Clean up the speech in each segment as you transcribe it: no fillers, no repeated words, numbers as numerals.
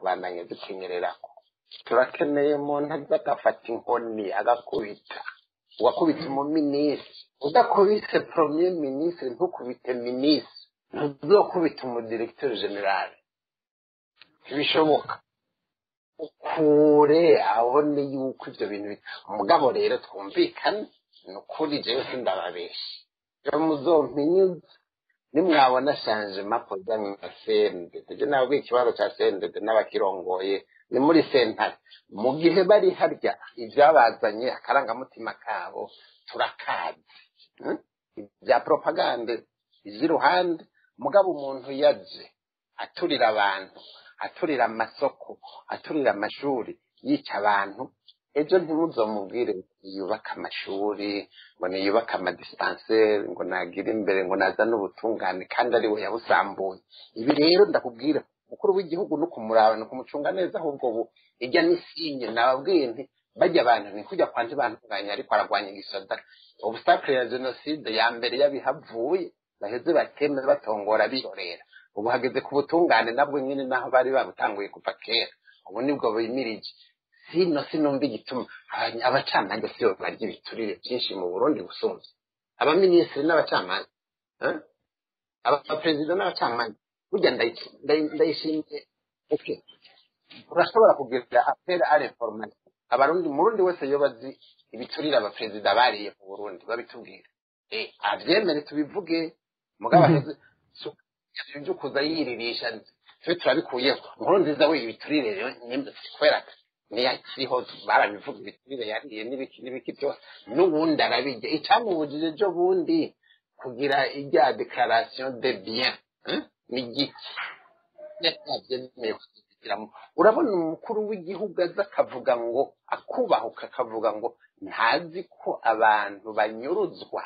kubandanya zikenyererako. Turakeneye umuntu aza agafata inkoni agakubita, ugakubita umuminisitiri. Udakubise premier ministre, ntukubite minisitiri, ntuzokubita umudirecteur général, ntibishoboka. Ukure abone yuko ivyo bintu mugabo rero twumvikane, ni ukuri jewe sindababesha, iyo muzompinyuza nimwabona changement poza nka CNDD. Je nabwiye ikibazo ca CNDD n'abakirongoye ni muri sentare mu gihe bari harya ivyabazanye, akarangamutima kabo turakazi, Ibya propagande ivy'iruhande. Mugabo umuntu yaje aturira abantu, aturira amasoko, aturira amashuri, yica abantu, ejo ntimuzomubwire ngo yubake amashuri, ngo niyubake amadispensaire, ngo nagire imbere, ngo nazane ubutungane kandi ari we yabusambuye. Ibi rero ndakubwira, umukuru w'igihugu no kumuraba no kumucunga neza. Ahubwo ubu ijya n'isinye nababwiye nti bajya abantu ni kujya kwa ntibantunganya, ariko aragwanya igisoda, obstacle ya jenoside ya mbere y'abihavuye baheze bateme batongora birorera. Ubu hageze ku butungane nabwo nyine, naho bari babutanguye kuva kera, ubu nibwo bimirije. Sino sinumva igituma abacamanza sibo barya ibiturire byinshi mu Burundi gusumvya abaminisitiri n'abacamanza, eh? Abaperezida n'abacamanza burya ndayishimiye. Okay, urashobora kugira appel à l'information. Abarundi, Murundi wese yoba azi ibiturire abaperezida bariye mu Burundi, babitubwira, avyemere tubivuge. Mugabo aheze ibyo kuza yiririsha, twe turabikuyeho. Inkuru nziza we ibiturire rero nimba kubera niyakiriho barabivuga, ibiturire yariye n'ibiki n'ibiki byose, n'ubundi arabijya. Icamubujije ejo bundi kugira ijya déclaration de bien, hein? Ni giki yatabyemeye kuzigiramo? Urabona umukuru w'igihugu aza akavuga ngo akubahuka, akavuga ngo ntazi ko abantu banyuruzwa.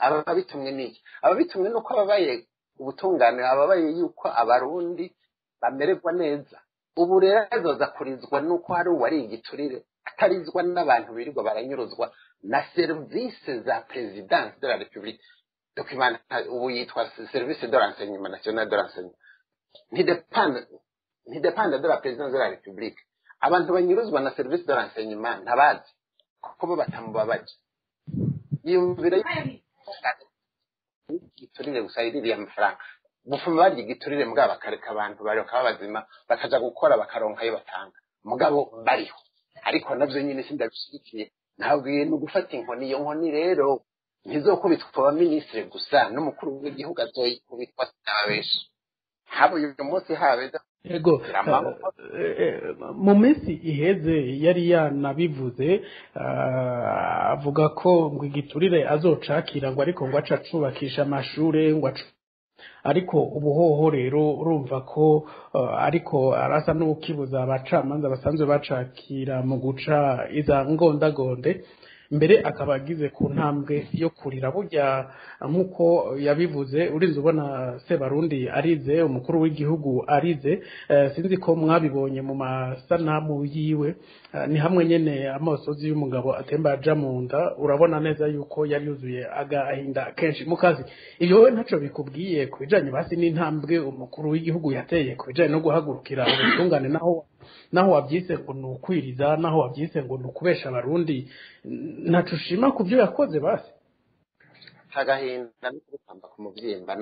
Aba bitumwe n'iki? Aba bitumwe nuko ababaye ubutungane, ababaye yuko Abarundi bamererwa neza. Ubu rero azoza kurizwa nuko hari uwari igiturire, atarizwa n'abantu birirwa baranyuruzwa na service za présidence de la République. Document ubu yitwa service de renseignement national, de renseignement, ntidépende de la présidence de la République. Abantu banyuruzwa na service de renseignement ntabazi kuko bo batamubabaje. Yiyumvira igiturire gusa, yiririye amafaranga bufuma barya igiturire, mugabo bakareka abantu bakaba bazima, bakaja gukora, bakaronka ayo batanga, mugabo bariho. Ariko navyo nyine sindabishigikiye. Nabwiye ni ugufata inkoni. Iyo nkoni rero ntizokubitwa abaminisitiri gusa, n'umukuru w'igihugu azoyikubitwa, sinababesha, haba uyu munsi, haba ejo. Ego. Mu minsi iheze yari yanabivuze, avuga ko ngo igiturire azocakira, ngo ariko ngo aca acubakisha amashure, ngo ariko ubuhoho rero urumva ko ariko arasa n'ukibuza abacamanza basanzwe bacakira mu guca iza ngondagonde. Mbere akaba agize ku ntambwe yo kurira burya nk'uko yabivuze. Urinze ubona Sebarundi arize, umukuru w'igihugu arize, sinzi ko mwabibonye mu masanamu yiwe, ni hamwe nyene amosozi y'umugabo atemba aja mu nda. Urabona neza yuko yari yuzuye agahinda kenshi mu kazi. Ibyo wowe ntaco bikubwiye ku bijanye basi n'intambwe umukuru w'igihugu yateye ku bijanye no guhagurukira ubutungane, naho wabyise ngo ni ukwiriza, naho wabyise ngo ni ukubesha Abarundi, ntaco ushima ku byo yakoze basi? Agahinda no kurukamba ku muvyimba.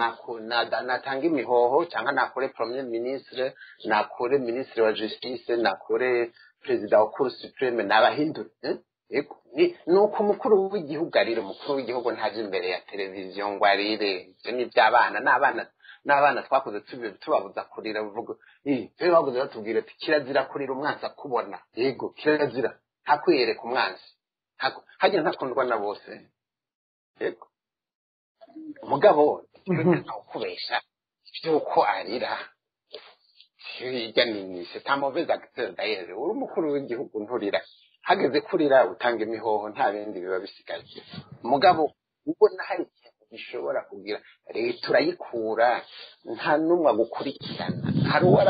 Natanga imihoho cyangwa nakure premier ministre, nakure ministre wa justice, nakure perezida wa cour suprême, nabahindure, eh? Yego, nuko umukuru w'igihugu arire. Umukuru w'igihugu ntaje imbere ya televiziyo ngo arire. Ivyo ni iby'abana, n'abana twakoze tubabuza kurira. Bavuga twe babuze, batubwira ati kirazira kurira umwansi akubona. Yego, kirazira ntakwiyereka umwansi. Harya ntakundwa na bose. Yego, mugabo kubesha by'uko arira hirya ni c'est un mauvais acteur d'ailleurs. Uri umukuru w'igihugu nturira. Hageze kurira utanga imihoho, nta bindi biba bisigaye. Mugabo ubona hari ikintu gishobora kugira leta urayikura, nta n'umwe agukurikirana. Hari uwo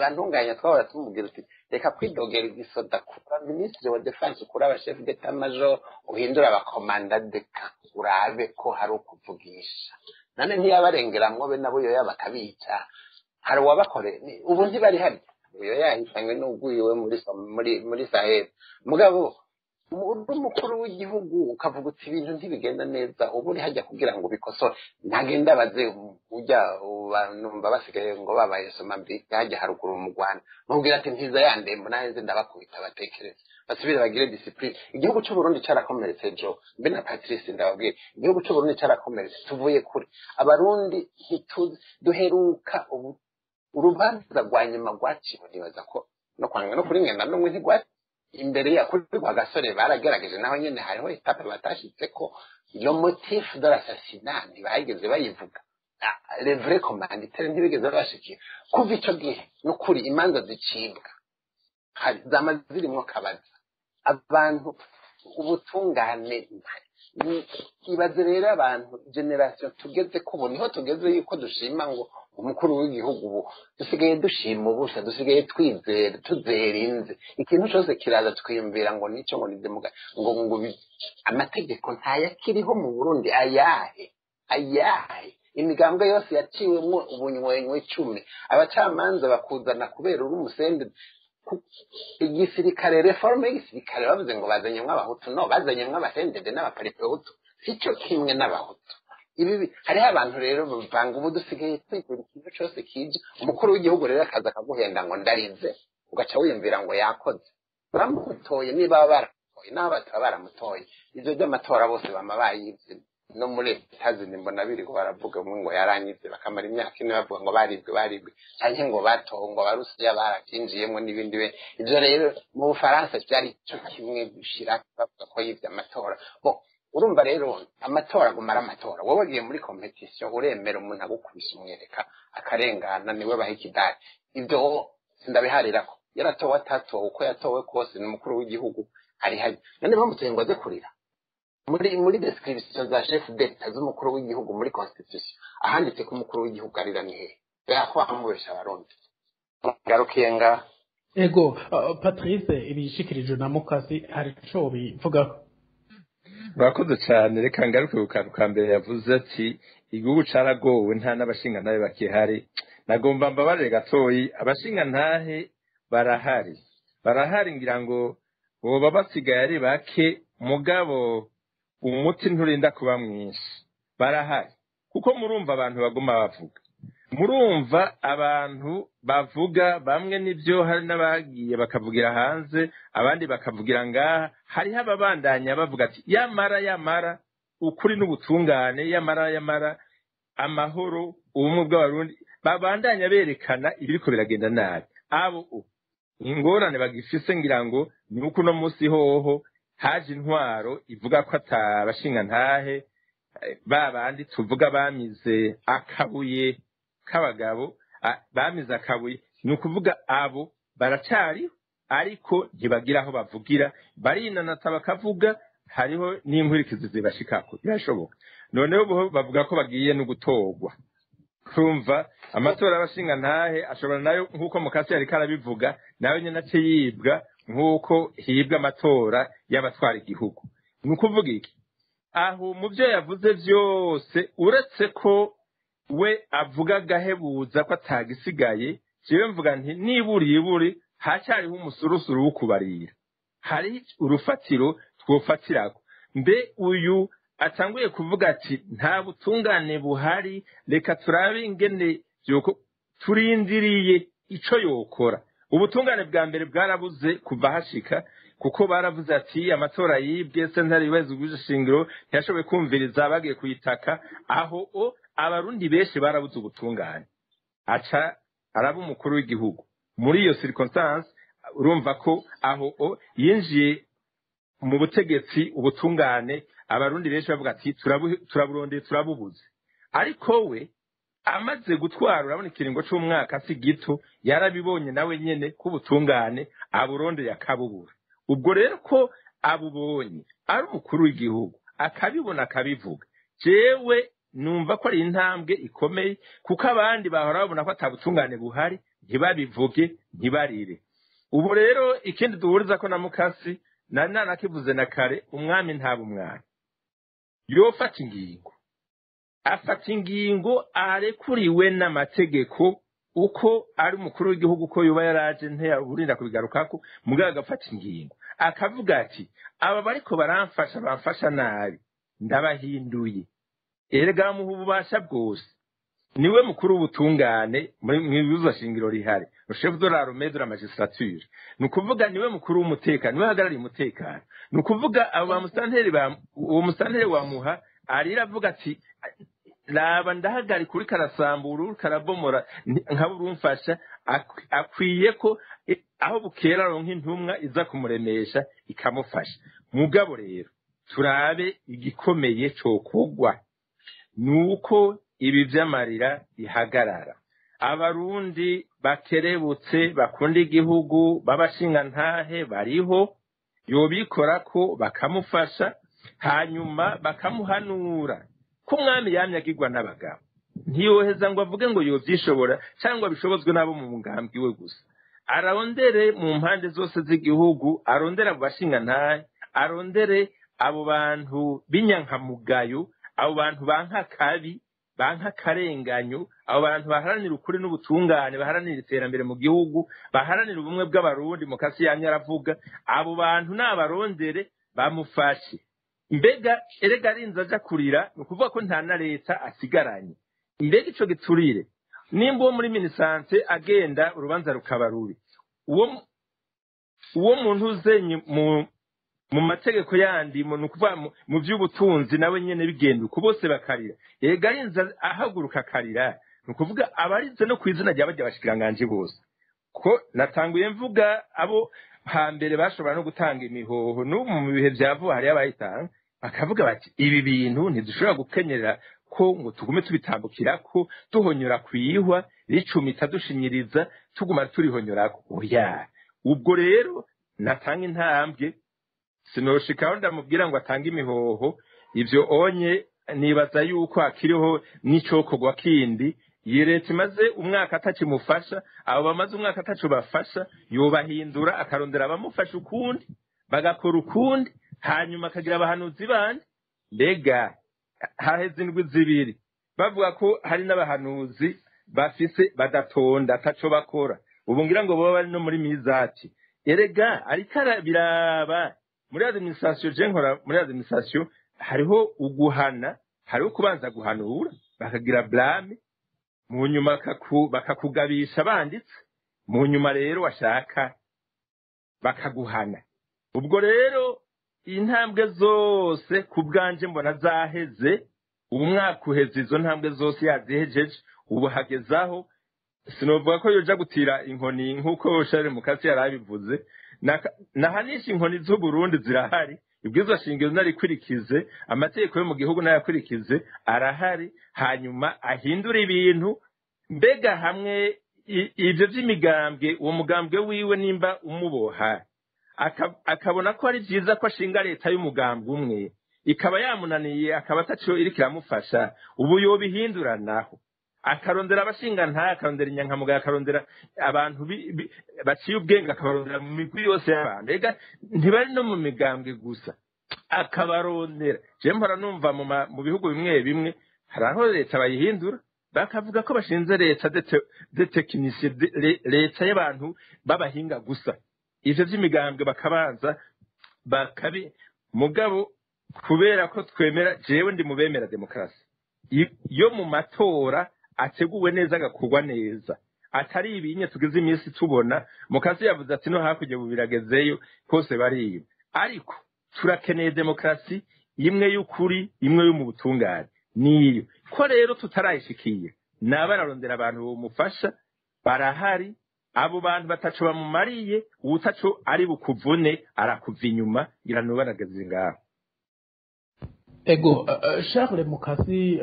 bantunganya twahora tumubwira uti reka kwidogera igisoda, kura minisitiri wa défense, ukura abachef d'état major, uhindura abacommandants de camp, urabe ko hari ukuvugisha. None ntiyabarengeramwo be nabo yoya bakabica. Hari uwabakore ubu ntibari hari uyo yahitanywe n'ugwiwe muri Sahel. Mugabo uri umukuru w'igihugu ukavuga uti ibintu ntibigenda neza, ubu uri hajya kugira ngo ubikosore. Ntagenda baze ujya numva basigaye ngo babaye Somambike hajya haruguru mu Rwanda, mubwira ati ntiza yandembo nanjye ndabakubita batekereze basubire bagire discipline. Igihugu cy'u Burundi carakomeretse jo mbe na Patrice ndababwira, igihugu cy'u Burundi carakomeretse, tuvuye kure. Abarundi ntituzi duheruka ubu urubanza rwa nyuma rwaciwe, nibaza ko no kwanga no kuri ngenda n'umwe ntigwaci imbere ya kuri rwa gasore baragerageje, naho nyene hariho étape batashitse ko le motif de l'assassinat ntibageze bayivuga, les vrais commanditaires ntibigeze babashikira. Kuva ico gihe n'ukuri imanza zicibwa zama zirimwo kabaza abantu ubutungane. Ibaze rero abantu génération tugeze ko ubu niho tugeze yuko dushima ngo umukuru w'igihugu, ubu dusigaye dushima ubusa, dusigaye twizera tuzerinze ikintu cyose kiraza twiyumvira ngo nicyo ngo ni demokarasi, ngo amategeko ntayakiriho mu Burundi. Ayahe? Ayahe? Imigambwe yose yaciwemwo ubunywenywe 10, abacamanza bakuzana kubera uri umusende. Igisirikare, réforme y'igisirikare bavuze ngo bazanyemwo abahutu, no bazanyemwo abasendede n'abaparipehutu, sico kimwe n'abahutu. Ibi hariho abantu rero bavanga, ubu dusigaye twizera ikintu cyose kije. Umukuru w'igihugu rero akaza akaguhenda ngo ndarize, ugaca wiyumvira ngo yakoze. Bamutoye niba baramutoye, n'aho bataba baramutoye, ivyo by'amatora bose bama bayivye. No muri Etazini mbona birirwa baravuga umwe ngo yaranyivye, bakamara imyaka 4 bavuga ngo baribwe baribwe, canke ngo batowe, ngo abarusiya barakinjiyemwo n'ibindi. Be ivyo rero mu Bufaransa vyari ico kimwe, gushira bavuga ko yivye amatora. Bo urumva rero amatora aguma ari amatora. Wowe wagiye muri compétition, uremera umuntu agukubise umwereka akarengana, niwe baha ikidari. Ibyo sindabiharirako, yaratowe atatowe, uko yatowe kose ni umukuru w'igihugu ari hajya. None bamutoye ngo aze kurira? Muri description za chef d'État z'umukuru w'igihugu muri constitution, ahanditse ko umukuru w'igihugu arira ni hehe? Ko bamubesha abarundi. Ngarukiye nga. Ego, Patrice, ibishikirijwe na Mukasi hari ico bivugaho? Murakoze cyane. Reka ngaruke ku kantu ka mbere yavuze ati igihugu caragowe, nta n'abashingantahe bakihari. Nagomba mbabarire gatoyi, abashingantahe barahari, barahari, ngira ngo boba basigaye ari bake, mugabo umuti nturinda kuba mwinshi. Barahari kuko murumva abantu baguma bavuga, murumva abantu bavuga bamwe n'ibyo, hari n'abagiye bakavugira hanze, abandi bakavugira ngaha. Hariho ababandanya bavuga ati yamara yamara ukuri n'ubutungane, yamara yamara amahoro, ubumwe bw'abarundi. Babandanya berekana ibiriko biragenda nabi. Abo ingorane bagifise ngira ngo ni uko uno munsi hoho haje intwaro ivuga ko atabashingantahe, ba bandi tuvuga bamize akabuye k'abagabo, bamize akabuye. Ni ukuvuga abo baracariho, ariko ntibagira aho bavugira, barinanata bakavuga, hariho n'inkurikizi zibashikako, birashoboka. Noneho ubu bavuga ko bagiye no gutorwa, kumva amatora y'abashingantahe ashobora nayo, nk'uko Mukasi yariko arabivuga, nawe nyene ace yibwa nk'uko hibwa amatora y'abatwara igihugu. Ni ukuvuga iki aho mu byo yavuze byose, uretse ko we avuga agahebuza ko atagisigaye, jewe mvuga nti niburi iburi hacyariho umusurusuru wo kubarira, hari urufatiro twofatirako. Mbe uyu atanguye kuvuga ati nta butungane buhari, reka turabe ingene vyoko, turindiriye ico yokora. Ubutungane bwa mbere bwarabuze kuva hashika, kuko baravuze ati amatora yibwe, sentare yubahiriza ubwishingiro ntiyashoboye kumviriza, bagiye kuyitaka. Aho o abarundi benshi barabuze ubutungane, aca araba umukuru w'igihugu muri iyo circonstance. Urumva ko aho o yinjiye mu butegetsi, ubutungane abarundi benshi bavuga ati turaburondeye turabubuze. Ariko we amaze gutwara, urabona ikiringo c'umwaka si gito, yarabibonye nawe nyene ko ubutungane aburondeye akabubura. Ubwo rero ko abubonye ari umukuru w'igihugu akabibona akabivuga, jewe numva ko ari intambwe ikomeye, kuko abandi bahora babona ko atabutungane buhari ntibabivuge, ntibarire. Ubu rero ikindi duhuriza ko na Mukasi nari nanakivuze na kare, umwami ntaba umwami yofata ingingo, afata ingingo arekuriwe n'amategeko. Uko ari umukuru w'igihugu, ko yoba yaraje nteyaburinda kubigarukako, mugabo agafata ingingo akavuga ati aba bariko baramfasha bamfasha nabi, ndabahinduye. Erega bamuha ububasha bwose, niwe mukuru w'ubutungane mw'ibwirizwa shingiro rihari, chef de l'armée, de la magistrature, ni ukuvuga niwe mukuru w'umutekano, niwe ahagarariye umutekano. Ni ukuvuga abo ba musitanteri, uwo musitanteri wamuha arira avuga ati raba ndahagarika uriko arasambura, uriko arabomora, nkaba urumfasha. Akwiye ko aho bukera aronka intumwa iza kumuremesha ikamufasha. Mugabo rero turabe igikomeye cokogwa nuko ibi vy'amarira bihagarara. Abarundi bakerebutse bakunda igihugu b'abashingantahe bariho, yobikorako bakamufasha, hanyuma bakamuhanura ko umwami yamye agirwa n'abagabo. Ntiyoheza ngo avuge ngo yovyishobora cyangwa bishobozwe n'abo mu mugambi we gusa. Arondere mu mpande zose z'igihugu, arondere abo bashingantahe, arondere abo bantu b'inyankamugayo, abo bantu banka kabi, banka karenganyo, abo bantu baharanira ukuri n'ubutungane, baharanira iterambere mu gihugu, baharanira ubumwe bw'abarundi. Mukasi yamye aravuga abo bantu, n'abarondere bamufashe. Mbega erega arinze aja kurira, ni ukuvuga ko nta na leta asigaranye. Mbega ico giturire, nimba uwo muri minisante agenda urubanza rukaba rubi, uwo muntu uzenye mu mategeko yandi, ni ukuvuga mu by'ubutunzi, nawe nyene bigenda uko, bose bakarira. Erega arinze ahaguruka akarira, ni ukuvuga abarize no kw'izina rya barya bashikiranganji bose. Ko natanguye mvuga abo hambere bashobora no gutanga imihoho, n'ubu mu bihe vya vuba hariyo abayitanga, bakavuga bati ibi bintu ntidushobora gukenyera ko ngo tugume tubitambukirako, duhonyora kwihwa ricumita dushinyiriza, tuguma turihonyorako. Oya, ubwo rero natanga intambwe. Sinoshikaho ndamubwira ngo atange imihoho, ivyo onye nibaza yuko akiriho n'icokorwa kindi. Iyi leta imaze umwaka atakimufasha, abo bamaze umwaka ataco bafasha, yobahindura akarondera abamufasha ukundi, bagakora ukundi, hanyuma akagira abahanuzi bandi. Mbega haheze indwi 2 bavuga ko hari n'abahanuzi bafise badatonda ataco bakora, ubu ngira ngo boba bari no muri mizati. Erega ariko biraba muri administration, je nkora muri administration, hariho uguhana, hariho kubanza guhanura bakagira blâme, mu nyuma bakakugabisha banditse, mu nyuma rero washaka bakaguhana. Ubwo rero intambwe zose ku bwanje mbona zaheze, ubu mwaka uheze izo ntambwe zose yazihejeje, ubu hagezaho sinovuga ko yoja gutira inkoni nk'uko Charles Mukasi yarabivuze. Nahanisha inkoni z'u Burundi zirahari, ibwirizwa shingiro narikurikize, amategeko yo mu gihugu nayakurikize arahari, hanyuma ahindura ibintu. Mbega hamwe ivyo vy'imigambwe, uwo mugambwe wiwe nimba umuboha akabona ko ari vyiza ko ashinga leta y'umugambwe umwe, ikaba yamunaniye, akaba ataco iriko iramufasha, ubu yobihindura naho akarondera abashinga nta, akarondera inyankamugayo, akarondera abantu baciye ubwenge, akabarondera mu migwi yose y'abantu. Ega ntibari no mu migambwe gusa, akabarondera. Je mpora numva mu bihugu bimwe bimwe hari aho leta bayihindura bakavuga ko bashinze leta de technicien, leta y'abantu b'abahinga gusa, ivyo vy'imigambwe bakabanza bakabi. Mugabo kubera ko twemera, jewe ndi mubemera demokarasi yo mu matora ateguwe neza agakorwa neza, atari ibinye tugeze iminsi tubona. Mukasi yavuze ati no hakurya ubu biragezeyo kose bariba, ariko turakeneye demokarasi imwe y'ukuri, imwe yo mu butungane. Niyo ko rero tutarayishikiye, naba ararondera abantu bomufasha barahari. Abo bantu bataco bamumariye, uwutaco ari bukuvune arakuva inyuma, ngira nuba arageze ngaho. Ego Charles Mukasi,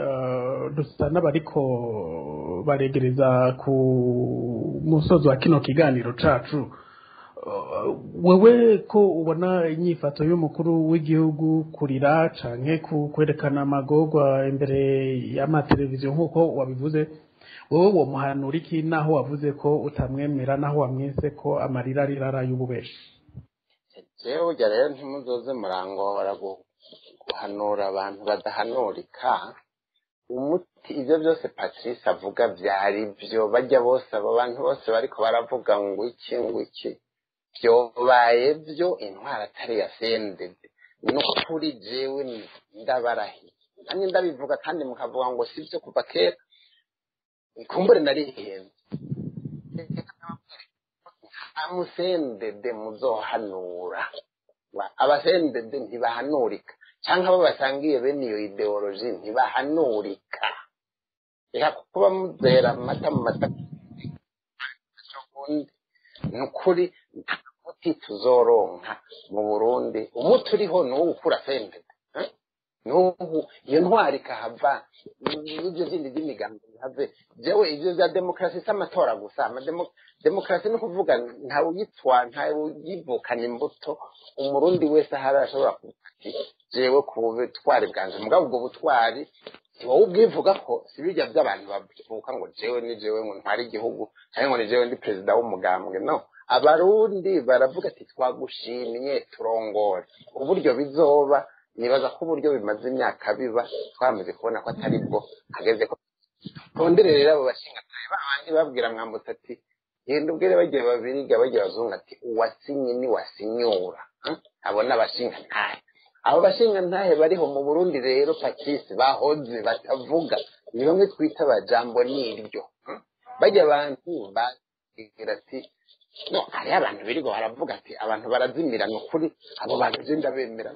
dusa n'abariko baregereza ku musozo wa kino kiganiro cacu. Wewe ko ubona inyifato y'umukuru w'igihugu, kurira canke kwerekana amagorwa imbere y'amateleviziyo nk'uko wabivuze, wewe womuhanura iki, naho wavuze ko utamwemera, naho wamwise ko amarira arirara y'ububeshi? Jewe burya rero ntimuzoze murangora guhanura abantu badahanurika. Umuti, ivyo byose Patrice avuga vyari byo, bajya bose, abo bantu bose bariko baravuga ngo iki ngo iki, vyobaye byo intwara atari ya CNDD. Nukuri jewe ndabarahiye, namwe ndabivuga kandi mukavuga ngo sivyo kuva kera, kumbure narihenze. Nta musendede muzohanura, abasendede ntibahanurika, canke abo basangiye bene iyo idéologie ntibahanurika. Reka kuba muzera amata mu mata ubundi. Ni ukuri nta muti tuzoronka mu Burundi. Umuti uriho ni uwo gukura sendede n'ubu iyo ntwari ikahava, n'ibyo bindi by'imigambi bihave. Jewe ibyo bya demokarasi si amatora gusa. Demokarasi ni ukuvuga ntawe uyitwa, ntawe uyivukana imbuto. Umurundi wese ahari ashobora kuvuga ati jewe ku butwari bwanje. Mugabo ubwo butwari si wowe ubwivuga, ko si bijya by'abantu bavuka ngo jewe ni jewe ngo ntware igihugu, cyangwa ngo ni jewe ndi perezida w'umugambwe. No abarundi baravuga ati twagushimye, turongore. Uburyo bizoba, nibaza ko uburyo bimaze imyaka biba, twamaze kubona ko atari bwo hageze ko tondere. Rero abo bashingantahe babandi babwira Mwambutse ati genda ubwire bagiye babiriga, bagiye abazungu ati uwasinye ni wasinyura. Abo ni abashingantahe. Abo bashingantahe bariho mu Burundi rero, Patrice, bahoze batavuga, ni bamwe twita abajambo niryo. Bajya abantu bagira ati no hariho abantu birirwa baravuga ati abantu barazimira. Ni ukuri abo bantu je ndabemera,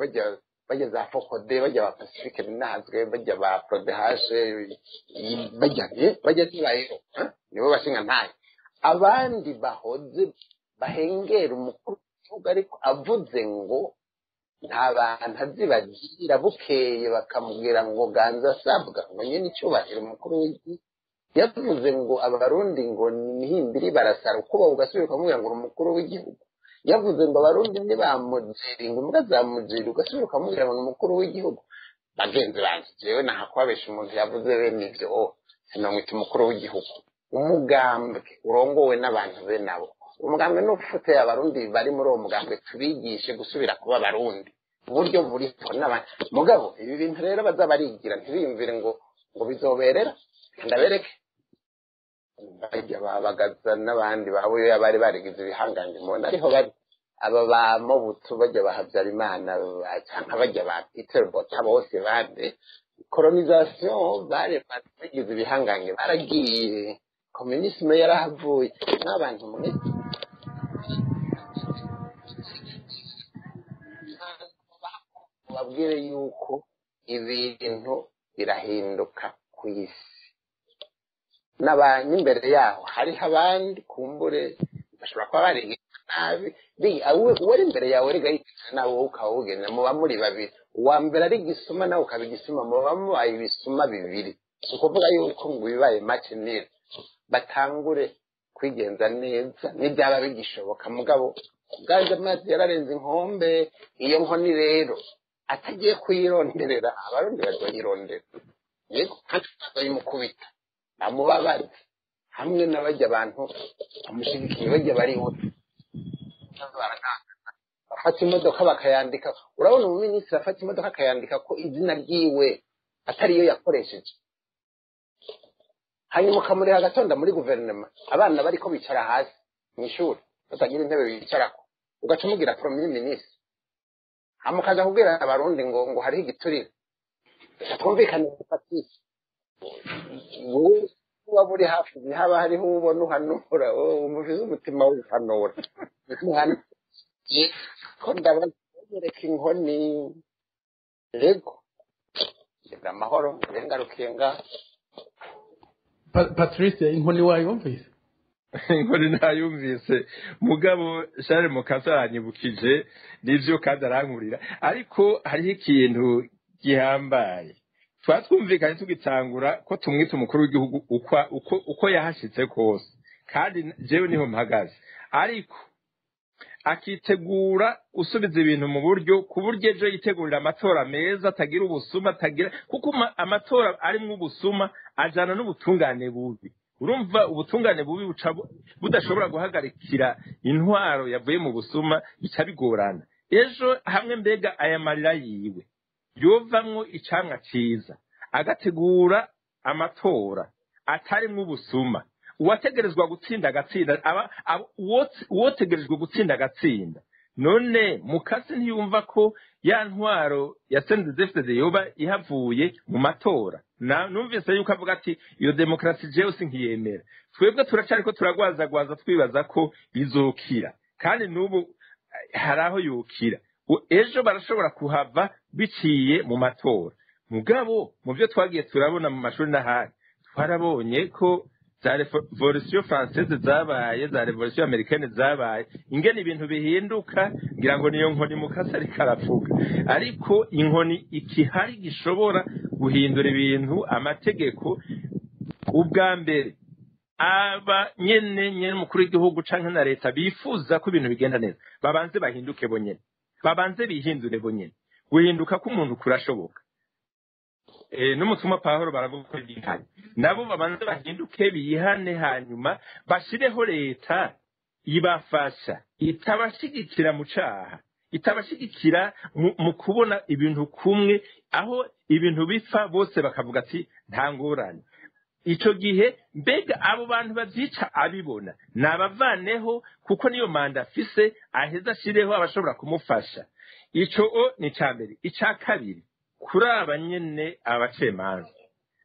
bajya za FOCODE, bajya ba Pacifique Ninahazwe, bajya ba Prodehashe, bajya ntibayero, nibo bashinga ntahe. Abandi bahoze bahengera umukuru w'igihugu, ariko avuze ngo nta bantu azi bagira, bukeye bakamubwira ngo ganza asabwa ngo nyine icyubahiro umukuru w'igihugu yavuze ngo abarundi ngo ni imihimbiri barasara ukuba, ugasubira ukamubwira ngo uri umukuru w'igihugu. Yavuze ngo abarundi ntibamujeri, ngo imbwa zamujeri, ugasubira ukamubwira ngo ni umukuru w'igihugu. Bagenzi banje, jewe nahakubabesha, umuntu yavuze bene ivyo sinamwita umukuru w'igihugu. Umugambwe urongowe n'abantu bene abo, umugambwe n'ufute abarundi bari muri uwo mugambwe, tubigishe gusubira kuba abarundi uburyo buriho n'abandi. Mugabo ibi bintu rero baza barigira, ntibiyumvire ngo bizoberera. Ndabereke bajya babagaza n'abandi babuyo bari barigize ibihangange, mubona ariho bari aba ba Mobutu, bajya ba Habyarimana, canke bajya ba Peter Bota, bose bande colonisation bari bagize ibihangange, baragiye, communisme yarahavuye n'abantu mwe babwire yuko ibintu birahinduka ku isi. N'imbere yaho hariho abandi kumbure bashobora kuba barigisha nabi. Uwari imbere yawe rega yigisha nawe, wowe ukaba wugenda, muba muri babiri. Uwa mbere ari igisuma, nawe ukaba igisuma, muba mubaye ibisuma bibiri. Si ukuvuga yuko ngo bibaye make nira batangure kwigenza neza n'ibyaba bigishoboka. Mugabo ubwanjye amazi yararenze inkombe. Iyo nkoni rero atagiye kuyironderera, abarundi bazoyirondera, yego, kandi bazoyimukubita bamubabaze hamwe n'abajya abantu bamushigikiye, bajya bariho bafata imodoka bakayandika. Urabona umuminisitiri afata imodoka akayandika ko izina ryiwe atariyo yakoresheje, hanyuma ukamuriha agatonda muri guverinoma, abana bariko bicara hasi mu ishuri batagira intebe bicarako, ugaca umubwira premier ministre, hama ukaza kubwira abarundi ngo hariho igiturire. Reka twumvikane, Patrice, wowe waba uri hafi, ntihaba hariho ubona uhanura, wowe umuvize umutima w'uhanura ko ndabagereka inkoni. Rego gira amahoro, ngarukiye ngaha. Patrice, inkoni wayumvise? Inkoni ntayumvise, mugabo Charles Mukasa aranyibukije nivyo kandi arankurira. Ariko hariho ikintu gihambaye twatwumvikanye tugitangura ko tumwita umukuru w'igihugu uko yahashitse kose, kandi jewe niho mpagaze, ariko akitegura gusubiza ibintu mu buryo, ku buryo ejo yitegurira amatora meza atagira ubusuma, atagira kuko amatora arimwo ubusuma ajana n'ubutungane bubi. Urumva ubutungane bubi buca budashobora guhagarikira intwaro yavuye mu busuma, bica bigorana ejo. Hamwe mbega aya marira yiwe yovamwo icamwa ciza, agategura amatora atarimwo ubusuma, uwategerezwa gutsinda agatsinda, uwotegerejwe gutsinda agatsinda. None Mukasi ntiyumva ko ya ntwaro ya CNDD-FDD yoba ihavuye mu matora? Numvise yuko avuga ati iyo demokarasi jewe sinkiyemera. Twebwe turacariko turagwazagwaza twibaza ko bizokira, kandi n'ubu hari aho yokira. Ejo barashobora kuhava biciye mu matora. Mugabo mu byo twagiye turabona mu mashuri n'ahandi, twarabonye ko za revolution française zabaye, za revolution américaine zabaye, ingene ibintu bihinduka. Ngira ngo niyo nkoni Mukasi ariko aravuga, ariko inkoni ikihari gishobora guhindura ibintu, amategeko. Ubwa mbere aba nyene nyene umukuru w'igihugu canke na leta bifuza ko ibintu bigenda neza, babanze bahinduke bonyene, babanze bihindure bonyene. Guhinduka k'umuntu kurashoboka. N'umutumwa Pawulo baravuga ko bihanye, nabo babanze bahinduke bihane, hanyuma bashireho leta ibafasha, itabashigikira mu caha, itabashigikira mu kubona ibintu kumwe, aho ibintu bipfa bose bakavuga ati nta ngorane. Ico gihe mbega abo bantu bavyica abibona nabavaneho, kuko niyo manda afise, aheza ashireho abashobora kumufasha. Ico o ni ica mbere. Ica kabiri, kuri aba nyene abacemanza,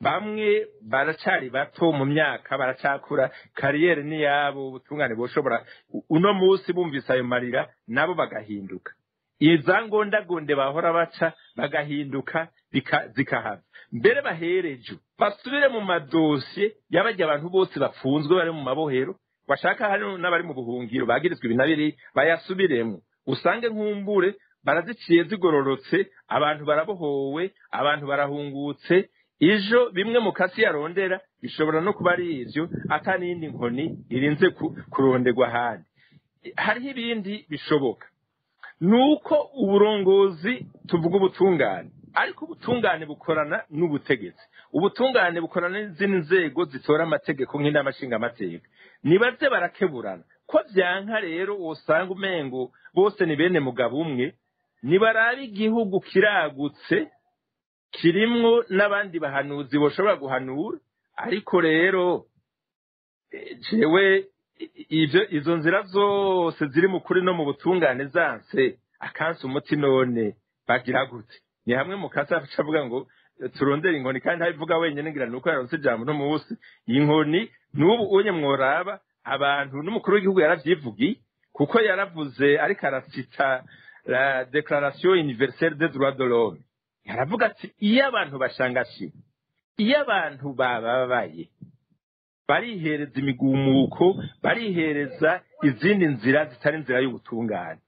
bamwe baracari bato mu myaka, baracakura, carrière ni yabo, ubutungane boshobora uno munsi bumvise ayo marira nabo bagahinduka, izangondagonde bahora baca bagahinduka, zikahava. Mbere bahereje basubire mu madosiye y'abajya abantu bose bafunzwe bari mu mabohero, bashaka hari n'abari mu buhungiro bagirizwa ibi na biri, bayasubiremo, usange nkumbure baraziciye zigororotse, abantu barabohowe, abantu barahungutse. Ejo bimwe Mukasi yarondera bishobora no kuba ari ivyo, ata n'iyindi nkoni irinze kuronderwa ahandi. Hariho ibindi bishoboka, nuko uburongozi tuvuga ubutungane, ariko ubutungane bukorana n'ubutegetsi, ubutungane bukorana n'izindi nzego zitora amategeko nk'inama nshingamateka. Nibaze barakeburana ko vyanka rero wosanga umengo bose ni bene mugabo umwe. Nibaraba igihugu kiragutse, kirimwo n'abandi bahanuzi boshobora guhanura. Ariko rero jewe ivyo izo nzira zose ziri mu kuri no mu butungane zanse akansi umuti, none bagira gute? Ni hamwe Mukasi avuga ngo turondere inkoni, kandi ntabivuga wenyene, ngira nuko yaronse ijambo no munsi. Inkoni n'ubu unye mworaba abantu, n'umukuru w'igihugu yaravyivugiye, kuko yaravuze ariko arasita la Déclaration universelle des droits de l'homme, yaravuga ati iyo abantu bashangashiwe, iyo abantu bababaye, barihereza imigumuko, barihereza izindi nzira zitari inzira y'ubutungane.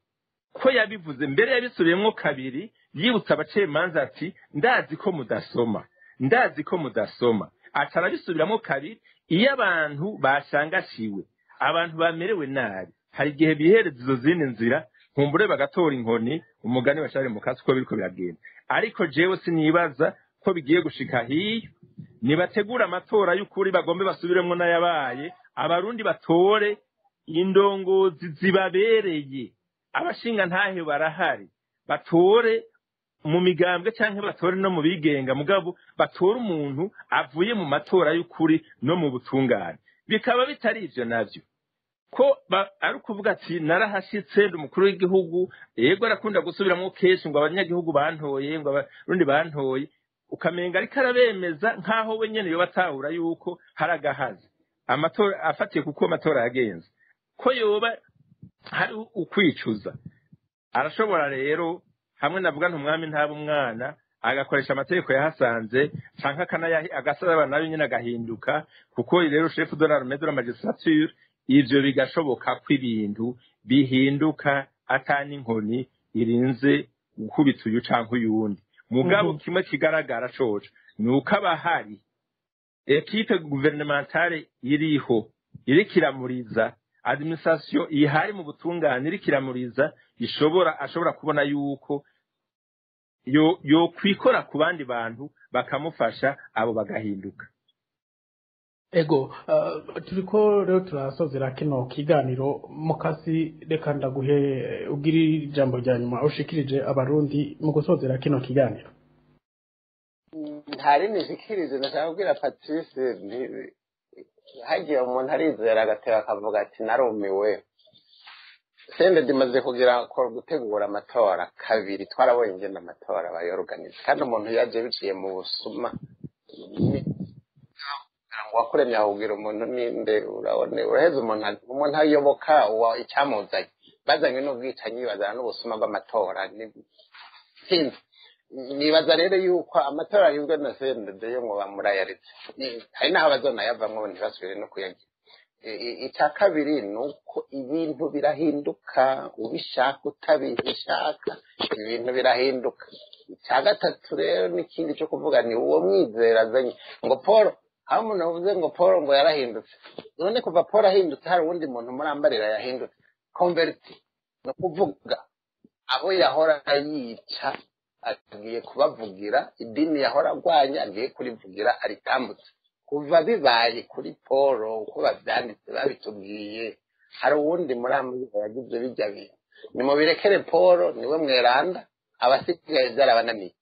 Ko yabivuze mbere yabisubiyemwo kabiri, yibutsa abacamanza ati ndazi ko mudasoma, ndazi ko mudasoma. Aca arabisubiramwo kabiri, iyo abantu bashangashiwe, abantu bamerewe nabi, hari igihe bihereza izo zindi nzira, nkumbure bagatora inkoni, umugani bashare Mukasi uko biriko biragenda. Ariko jewe sinibaza ko bigiye gushika hiyo. Nibategura amatora y'ukuri, bagombe basubiremwo n'ayabaye, abarundi batore indongozi zibabereye. Abashinga ntahe barahari, batore mu migambwe canke batore no mu bigenga, mugabo batore umuntu avuye mu matora y'ukuri no mu butungane. Bikaba bitari ivyo navyo, ko ari ukuvuga ati narahashitse ndi umukuru w'igihugu, yego arakunda gusubiramwo kenshi ngo abanyagihugu bantoye, ngo abarundi bantoye, ukamenga ariko arabemeza nkaho we nyene yoba atahura yuko hari agahazi amatora afatiye kuko amatora yagenze, ko yoba hari ukwicuza. Arashobora rero hamwe navuga nti umwami ntaba umwana, agakoresha amategeko yahasanze, canke agasaba nayo nyene agahinduka, kuko rero chef de l'armée de la magistrature, ivyo bigashoboka ko ibintu bihinduka atani inkoni irinze gukubita uyu canke uyundi. Mugabo kimwe kigaragara coco ni uko abahari, équipe gouvernementale iriho iriko iramuriza, administration ihari mu butungane iriko iramuriza, ishobora ashobora kubona yuko yo kwikora ku bandi bantu bakamufasha, abo bagahinduka. Ego, turiko rero turasozera kino kiganiro. Mukasi, reka ndaguhe ugira ijambo rya nyuma ushikirije abarundi mu gusozera kino kiganiro. Nta rindi nshikirije. Ndashaka kubwira Patrice, hagiye umuntu arizera agateba akavuga ati narumiwe. CNDD imaze kugira gutegura amatora kabiri, twarabonye ingene amatora bayorganiza, kandi umuntu yaje biciye mu busuma ngo wakuremye ahubwira umuntu ninde? Urabone uraheza umuntu ayoboka icyamuzanye. Bazanywe n'ubwicanyi, bazana n'ubusuma bw'amatora. Sinzi, nibaza rero yuko amatora agizwe na CNDD yo ngo bamurayaritse, hari n'aho bazonayavamwo ntibasubire no kuyagira. Icya kabiri ni uko ibintu birahinduka, ubishaka utabishaka, ibintu birahinduka. Icya gatatu rero n'ikindi cyo kuvuga ni uwo mwizera azanye ngo Paul, aho umuntu avuze ngo Paul ngo yarahindutse. None kuva Paul ahindutse, hari uwundi muntu murambarira yahindutse converti? Ni ukuvuga abo yahora yica agiye kubavugira, idini yahora arwanya agiye kurivugira aritambutse. Kuva bibaye kuri Paul, uko babyanditse babitubwiye, hari uwundi muri amwe yagize bijya bintu? Nimubirekere Paul, niwe mweranda, abasigaye byarabananiye.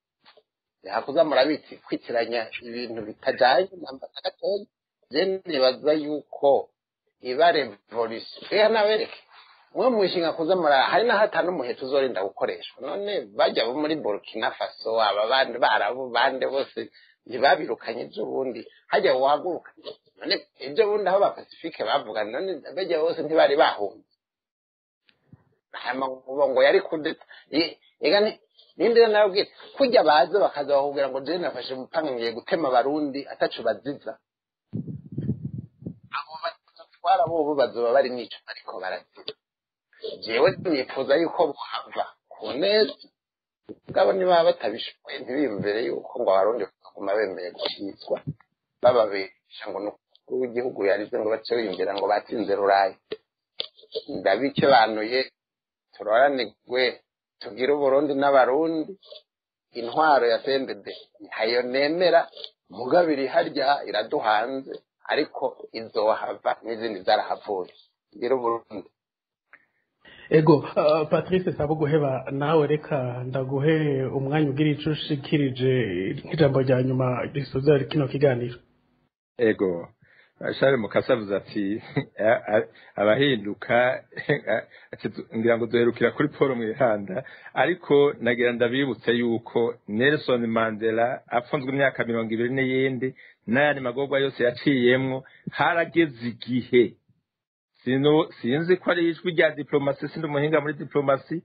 Hakuza murabitsi kwitiranya ibintu bitajanye namba na gatoya. Je nibaza yuko iba révolution eha nabereke mwe mwishinga kuza mura, hari n'aho atanu umuheto uzorinda gukoreshwa. None bajya bo muri Burkina Faso, aba bandi barabu bande bose ntibabirukanye ejo bundi? Hajya wahaguruka none ejo bundi aho ba Pacifique bavuga, none bajya bose ntibari bahunze? Hama ngo yari kudeta ega ninde nababwira kujya baza bakaza bakubwira ngo je nafashe umupanga ngiye gutema Abarundi ataco baziza. Abo batwara bobo bazoba bari mwico ariko barazira. Jewe nifuza yuko bohava ku neza, mugabo niba batabishoboye ntibiyumvire yuko ngo Abarundi baguma bemeye gucitswa bababesha ngo n'umukuru w'igihugu yarize, ngo bace biyumvira ngo batsinze rurayi. Ndabikebanuye, turoranirwe, tugire Uburundi n'Abarundi. Intwaro ya CNDD ntayo nemera, mugabo iri harya iraduhanze, ariko izohava n'izindi zarahavuye. Tugire Uburundi. Ego, Patrice Sabuguheba, nawe reka ndaguhe umwanya ugira ico ushikirije nk'ijambo rya nyuma risoza kino kiganiro. Ego, Charles Mukasa avuze ati abahinduka, ati ngira ngo duherukira kuri Paul Mwihanda, ariko nagira ndabibutse yuko Nelson Mandela apfunzwe imyaka 20 n'iyindi n'ayandi magorwa yose yaciyemwo, harageze igihe, sino sinzi ko ari ijwi rya diplomasi, sindi umuhinga muri diplomasi,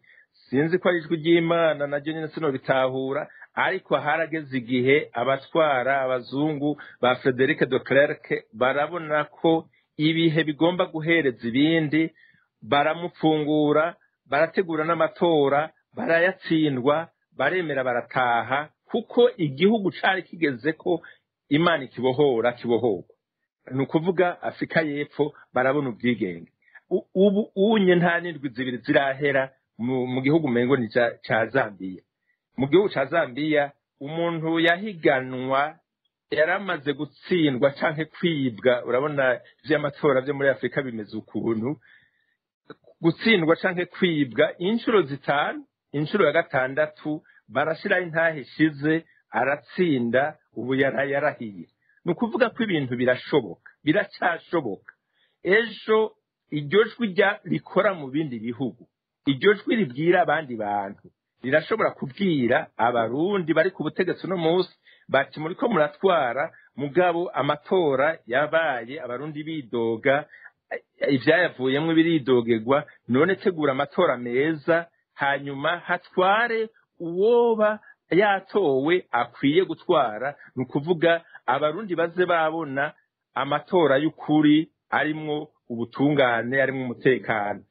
sinzi ko ari ijwi ry'Imana naryo nyine sinobitahura, ariko harageze igihe abatwara abazungu ba Frederic de Klerk barabona ko ibihe bigomba guhereza ibindi, baramupfungura, barategura n'amatora, barayatsindwa, baremera barataha, kuko igihugu cari kigeze ko Imana ikibohora kibohorwa. Ni ukuvuga Afurika y'Epfo barabona ubwigenge. Ubu unye nta n'indwi 2 zirahera mu gihugu umengo ni ca Zambia. Mu gihugu ca Zambia umuntu yahiganwa yaramaze gutsindwa canke kwibwa. Urabona ivy'amatora vyo muri Afurika bimeze ukuntu, gutsindwa canke kwibwa inshuro 5, inshuro ya 6 barashiraho intahe ishize aratsinda, ubu yarahiye. Ni ukuvuga ko ibintu birashoboka, biracyashoboka. Ejo iryo jwi rikora mu bindi bihugu, iryo jwi ribwira abandi bantu, rirashobora kubwira Abarundi bari ku butegetsi uno munsi bati muriko muratwara, mugabo amatora yabaye Abarundi bidoga, ivyayavuyemwo biridogerwa, none tegura amatora meza, hanyuma hatware uwoba yatowe akwiye gutwara. Ni ukuvuga Abarundi baze babona amatora y'ukuri arimwo ubutungane, arimwo umutekano.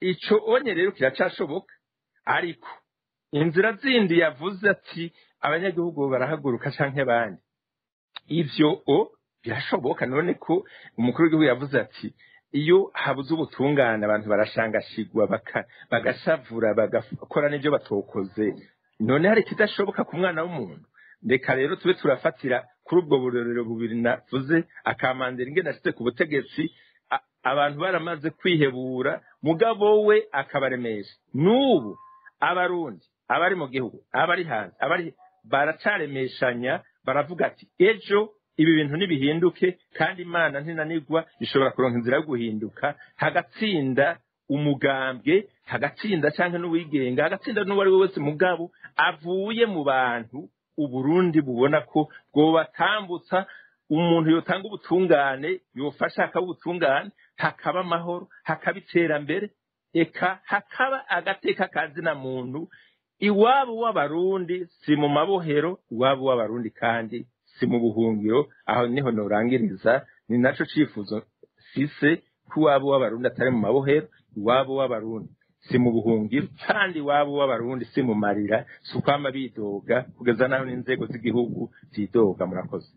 Ico onye rero kiracashoboka, ariko inzira zindi yavuze ati abanyagihugu barahaguruka canke abandi, ivyo o birashoboka. None ko umukuru w'igihugu yavuze ati iyo habuze ubutungane abantu barashangashigwa, bagashavura, bagakora n'ivyo batokoze, none hari ikidashoboka ku mwana w'umuntu? Reka rero tube turafatira kuri ubwo burorero bubiri navuze, akamandera ingene ashitse ku butegetsi abantu baramaze kwihebura, mugabo we akabaremesha. N'ubu Abarundi abari mu gihugu, abari hanze, abari baracaremeshanya. Baravuga ati ejo ibi bintu nibihinduke, kandi Imana ntinanigwa, ishobora kuronka inzira yo guhinduka, hagatsinda umugambwe, hagatsinda canke n'uwigenga, hagatsinda n'uwo ari we wese, mugabo avuye mu bantu Uburundi bubona ko bwobatambutsa, umuntu yotanga ubutungane, yofasha hakaba ubutungane, hakaba amahoro, hakaba iterambere, eka hakaba agateka kazina muntu. Iwabo w'Abarundi si mu mabohero, iwabo w'Abarundi kandi si mu buhungiro. Aho niho norangiriza, ni naco cifuzo sise, ko iwabo w'Abarundi atari mu mabohero, iwabo w'Abarundi si mu buhungiro, kandi iwabo w'Abarundi si mu marira, si ukwama bidoga kugeza naho n'inzego z'igihugu zidoga. Murakoze.